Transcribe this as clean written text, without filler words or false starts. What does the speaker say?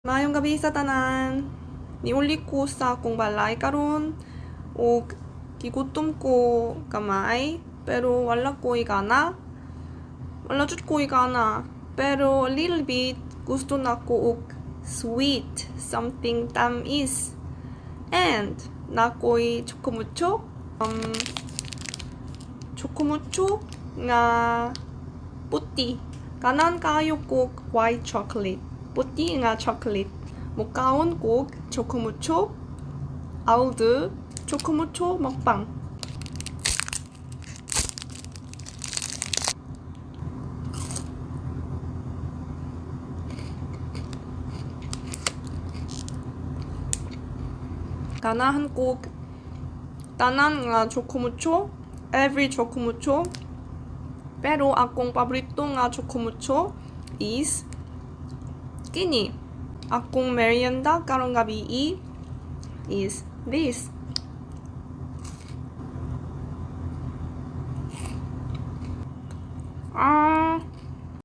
Maayong gabii sa tanan. Niuli ko sa akong balay karon ug gigutom ko gamay, pero wala ko'y gana. Wala jud ko'y gana. Pero a little bit gusto nako og sweet, something tamis. And naa ko'y Choco Mucho. Choco Mucho nga puti. Ganahan kaayo kog white chocolate. Puti nga chocolate. Mokaon kog Choco Mucho I'll do Choco Mucho mukbang. Ganahan kog tanan nga Choco Mucho, every Choco Mucho. Pero akong paborito nga Choco Mucho is kini. Akong merienda karong gabii is this.